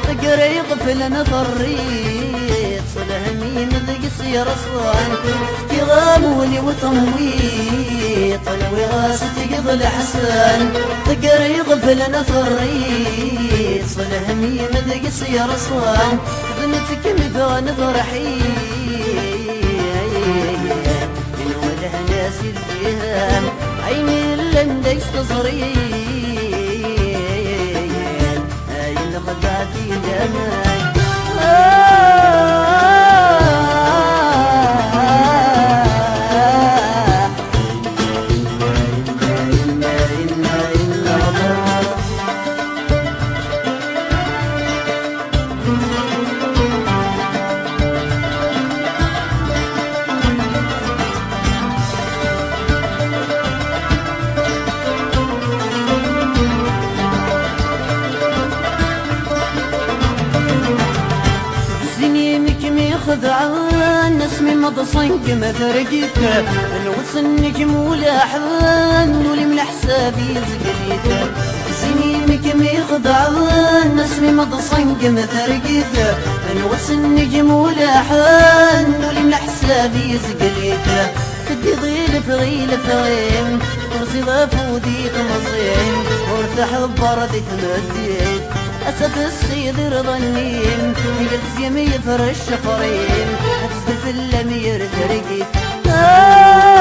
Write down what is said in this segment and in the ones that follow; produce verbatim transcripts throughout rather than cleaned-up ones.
Taggara iɣeflen terriḍ, s lhem-im deg-s yerṣan. Fkiɣ-am ul-iw temwiḍ, nwiɣ-as tgiḍ leḥsan. Taggara iɣeflen terriḍ, s lhem-im deg-s yerṣan. D nettkemmit ɣer terḥilt, inwa lehna si lǧihan, ayen yellan da yesteẓri. Ay lexdeɛ tidaman. Sin yimi kem-ixedɛen asmi meḍsen kem tergit, newsen kem ulaḥen ul-im leḥsab yezgel-it. Sin yimi kem-ixedɛen asmi meḍsen kem tergit, newsen kem ulaḥen ul-im leḥsab yezgel-it. Teddiḍ ilef ɣilef ɣim, terziḍ afud i temẓin, ur tḥebber di tmeddit. Ass-a tessiḍ irḍa-nni-m, igelzim yefrec ccfer-im, ad tezder fell-am yir targit. Ah!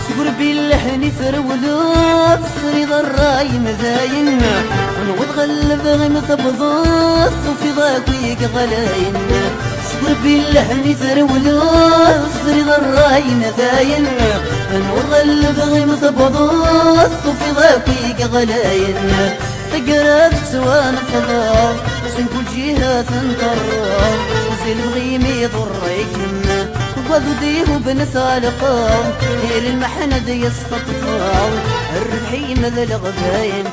Seg urbi lehni trewleḍ, tesriḍ ṛṛay n dayen, tenwiḍ ɣellbeɣ imi tewwḍeḍ, tufiḍ akk i yeɣlayen. Seg urbi lehni trewleḍ, tesriḍ ṛṛay n dayen, tenwiḍ ɣellbeɣ imi tewwḍeḍ, tufiḍ akk i yeɣlayen. Taggara tettwanefḍeḍ, si mkul ǧiha tenṭerreḍ, zi lebɣi mi iḍurr-ikem, deg wadud-iw bnet tɣelqeḍ, yal lmeḥna ad yesṭeṭṭfeḍ, rrbeḥ-im d leɣbayen.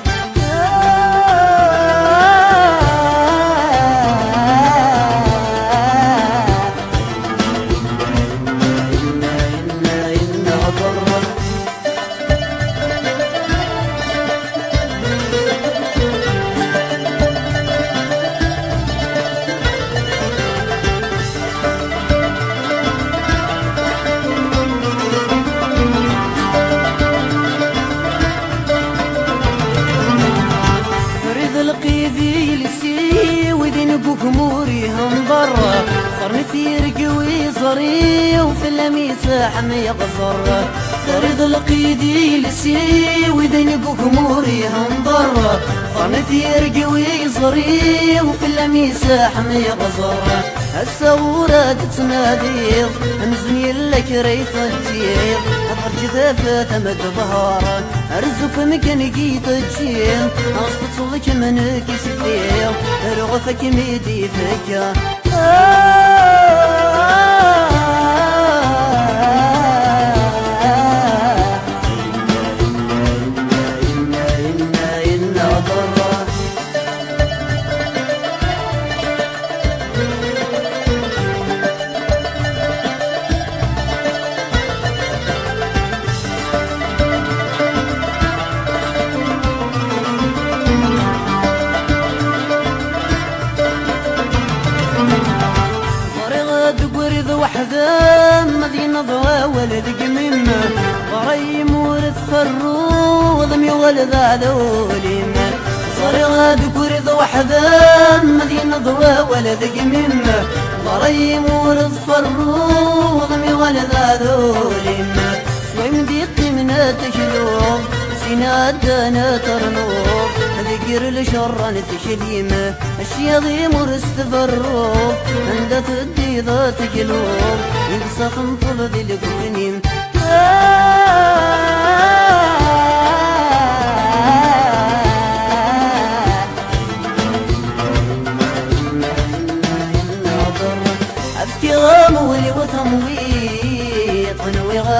Terriḍ lqid i yiles-iw, i din deg ugmur ihember. Ẓernet irg-iw iẓri-w, fell-am iseḥm yeɣẓer. Terriḍ lqid i yiles-iw, i din deg ugmur ihember. Ẓernet irg-iw iẓri-w, fell-am iseḥm yeɣẓer. Ass-a ur ad tettnadiḍ, amzun yella kra i teǧǧiḍ, ad teǧǧ tafat am ddehar. Rzu f mkan i yi-teǧǧiḍ, ɣas teṭṭseḍ kemm nekk i cfiɣ, ruɣ f akken i d-ifekka. Ah! Ẓriɣ deg ubrid weḥd-m ad yenneḍ wawal deg imi-m. Ɣer-i imi ur tferruḍ, mi yuɣal d aɛdaw ul-im. Ẓriɣ deg ubrid weḥd-m ad yenneḍ wawal deg imi-m. Ɣer-i imi ur tferruḍ, mi yuɣal d aɛdaw ul-im. S wayen d-yeqqimen ad tekluḍ, sin ɛeddan ad ternuḍ, deg yir lcerra n teklim. Acyaḍ-im ur s-tberruḍ, anda teddiḍ ad tegluḍ, i ɣ-s-tenṭeḍ di lgukni-m. Ah!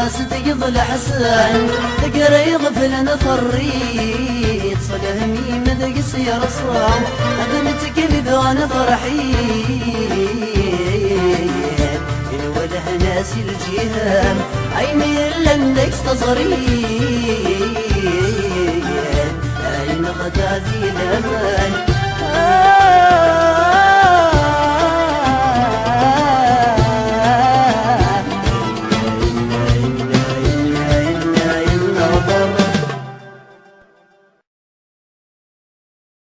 As-d-yeḍ leḥsan, taggara iɣeflen terri, ṭṭlehmim deg-s yerṣa, ad nettkil daɣ nefreḥ-it. Inwa lehna si lǧiha-m, ayen yellan deg-s teẓri, ayen xedɛet i laman.